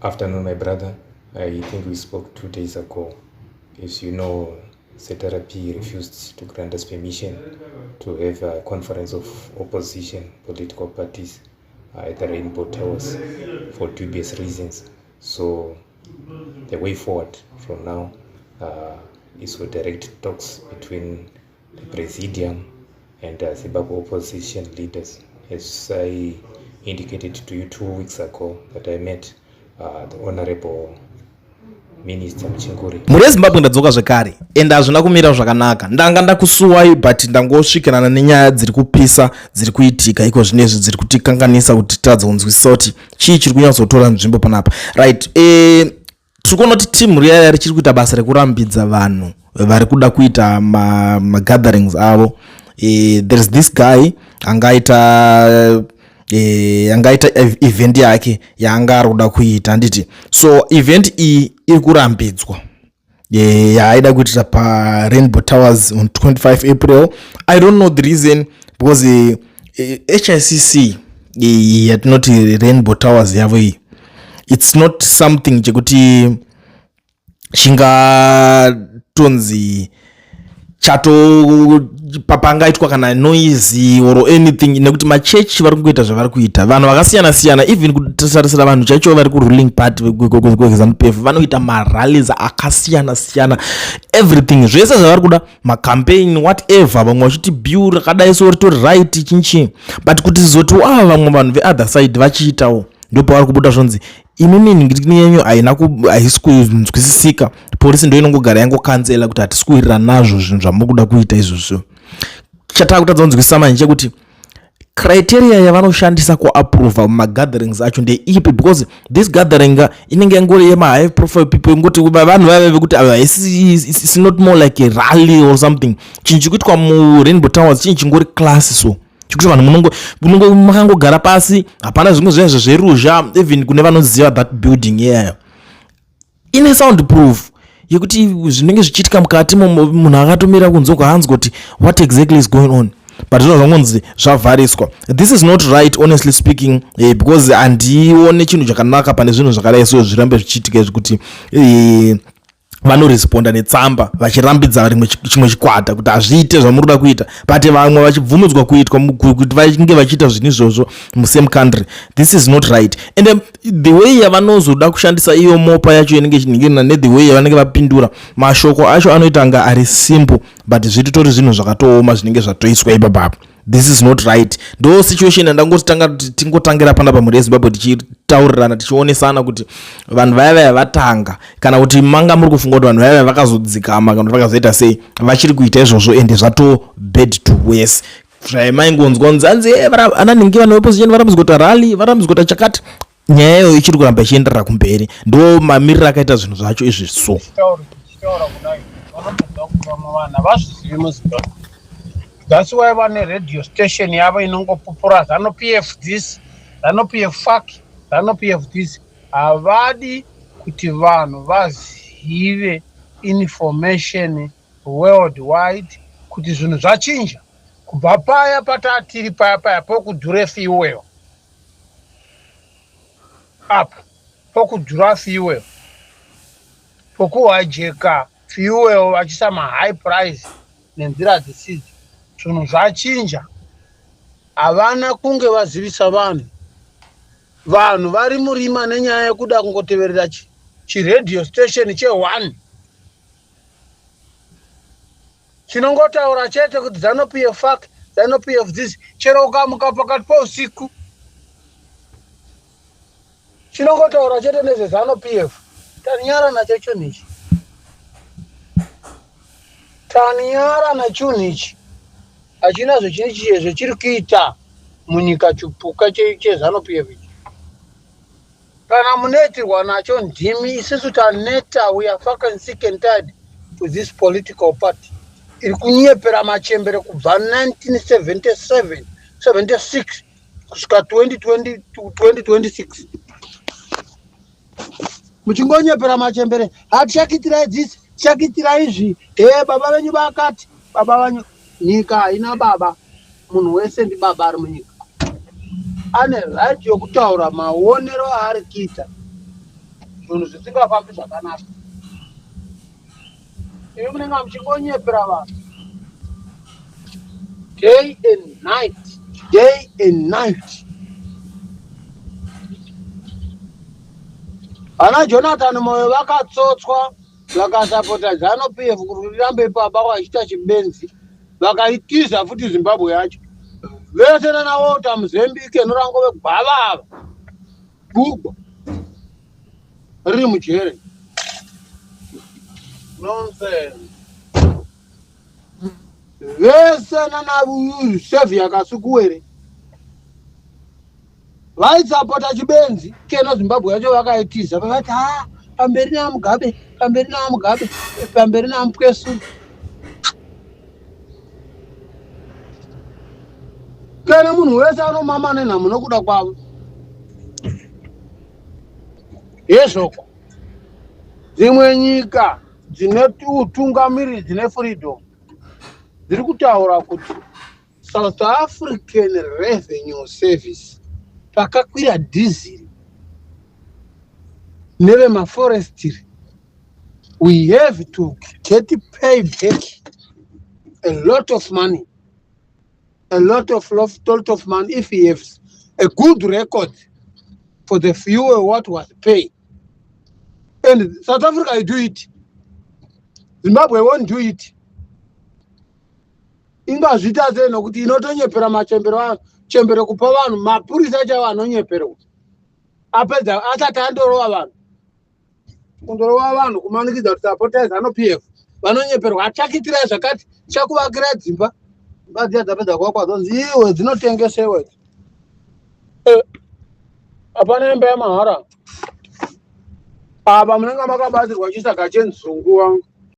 Afternoon, my brother. I think we spoke 2 days ago. As you know, ZRP refused to grant us permission to have a conference of opposition political parties at the Rainbow Towers for dubious reasons. So the way forward from now is for direct talks between the Presidium and Zimbabwe opposition leaders. As I indicated to you 2 weeks ago that I met the Honorable Minister Muchinguri. Mhuri yeZimbabwe, ndadzoka zvekare ende hazvina kumira zvakanaka. Ndanga ndakusuwai, but ndangosvikirana nenyaya dziri kupisa dziri kuitika iko zvinezvi, dziri kutikanganisa kuti titadza kunzwisisa kuti chii chiri kunyatsotora nzvimbo panapa. Right, tiri kuona kuti timu riya richiri kuita basa rekurambidza vanhu vari kuda kuita magatherings avo. There is this guy angaita event yake yaanga ari kuda kuita, handiti? So event iyi iri kurambidzwa, yaaida kuitira paRainbow Towers on 25 April. I don't know the reason, because HICC yatinoti Rainbow Towers yavo iyi, it's not something chekuti chingatonzi chato papangaitwa kana noise or anything, nekuti machechi vari kungoita zvavari kuita, vanhu vakasiyana siyana. Even kutarisira vanhu chaicho vari kuruling party kweZANU PF, vanoita marallies akasiyana siyana, everything, zvese zvavari kuda, macampaign, whatever. Vamwe vachiti bill rakadai so ritori right, chinchi, but kuti zizoti ava vamwe vanhu veother side vachiitawo, ndopavari kubuda zvonzi imimi nhingirikini yenyu haina haisi kunzwisisika. Polisi ndo inongogara yangocancela kuti hatisi kuwirirana nazvo zvinhu zvamuri kuda kuita izvozvo. Chatava kutadza kunzwisisa manje chekuti criteria yavanoshandisa kuapprova magatherings acho ndeipi, because this gathering inenge yangori yemahigh profile people, ingoti vanhu vaiva vekuti its not more like a rally or something. Chinhu chikuitwa muRainbow Towers chinhu chingori class, so chikuti vanhu munongo makangogara pasi, hapana zvimwe zviya zvezveruzha. Even kune vanoziva that building iyayo ine sound proof yekuti zvinenge zvichiitika mukati, munhu akatomira kunze kwaanzwa kuti what exactly is going on, but zvino zvangonzi zvavhariswa. This is not right, honestly speaking, because handione chinhu chakanaka pane zvinhu zvakadai so zvirambe zvichiitika izvi, kuti vanoresponda netsamba vachirambidza rimwe chimwe chikwata kuti hazviite zvamuri kuda kuita, but vamwe vachibvumidzwa kuitwa kuti vange vachiita zvinhu izvozvo musame country. This is not right. And the way yavanozoda kushandisa iyo mopa yacho inenge ichinhingirina, nethe way yavanenge vapindura mashoko acho anoita anga ari simple, but zvititori zvinhu zvakatooma zvinenge zvatoiswa ipapapo. This is not right. Ndo situation yandangoti tanga tingotangira panapa, mhuri yeZimbabwe, tichitaurirana, tichionesana kuti vanhu vaya vaya vatanga, kana kuti manga muri kufunga kuti vanhu vaya vaya vakazodzikama kana kuti vakazoita sei, vachiri kuita izvozvo, ende zvato bad to worse. Zvaimaingonzwa kunzi anzi ana nhingi, vanhu veopposition varambidzwa kuita rally, varambidzwa kuita chakati, nyaya iyoyo ichiri kuramba ichienderera kumberi. Ndo mamiriro akaita zvinhu zvacho izvi so. Tichitaura kudai, vanotoziva kuti vamwe vanhu havazvizivi muZimbabwe. That's why vane radio station yavo inongopupura ZANU PF this, ZANU PF fuck, ZANU PF this. Havadi kuti vanhu vazive information worldwide kuti zvinhu zvachinja kubva paya patatiri paya paya pokudhura fuel, apa pokudhura fuel, pokuhijacka fuel vachiisa mahigh price nenzira dzisidzo. Zvinhu zvachinja. Havana kunge vazivisa vanhu. Vanhu vari murima nenyaya yekuda kungoteverera chiradio station che1 chinongotaura chete kuti ZANU PF fuck, ZANU PF this. Chero ukamuka pakati pousiku, chinongotaura chete nezveZANU PF. Tanyara nacho chinhu ichi, tanyara nachunhu ichi. Hachina zvechiri kuita munyika, chipuka cheZANU PF ichi. Kana munoitirwa nacho ndimi, isusu taneta. We are fucking sick and tired with this political party iri kunyepera machembere kubva 1977 76 kusvika 2020 2026, muchingonyepera machembere, hatichakitirai dzisi, tichakitirai izvi. He, baba venyu vakati, baba vanyu. Nyika haina baba, munhu wese ndibaba ari munyika, ane right yokutaura maonero aari kuita. Zvinhu zvisingafambi zvakanaka. Imi munenge muchingonyepera vanhu day and night, day and night. Ana Jonathan Moyo vakatsotswa vakasapota Zanu PF kuti rirambe ipapa vachiita chibenzi, vakaitiza futi Zimbabwe yacho vese nana Walter Muzembi Kenorangove gwava ava gugwa riri mujere. Nonsense. Vese nana Saviour Kasukuwere vaisapota chibenzi keno Zimbabwe yacho vakaitiza, vakati ha pamberi naMugabe, pamberi naMugabe, pamberi naMupwesu. Kana munhu wese anomama nenhamo nokuda kwavo hezvoko. Dzimwe nyika dzine utungamiriri, dzine freedom, dziri kutaura kuti South African Revenue Service pakakwira dhiziri nevemaforestry, we have to get pay back a lot of money, a lot of money if he has a good record for the fuel what was paid. And South Africa do it, Zimbabwe won't do it. Ingazviita sei nokuti inotonyepera machembero chembere kupa vanhu mapurisa chaivo anonyeperwa apedza asati andorova vanhu, kundorova vanhu kumanikidza kuti sapotai Zanu PF. Vanonyeperwa, achakitirai zvakati, chakuvakirai dzimba. Dzimba dziya dzapedza kuvakwa dzonzi iwe dzinotengesewa idzi. Hapana imba yamahara apa, munenge makabatsirwa chisaga chenzungu wangu.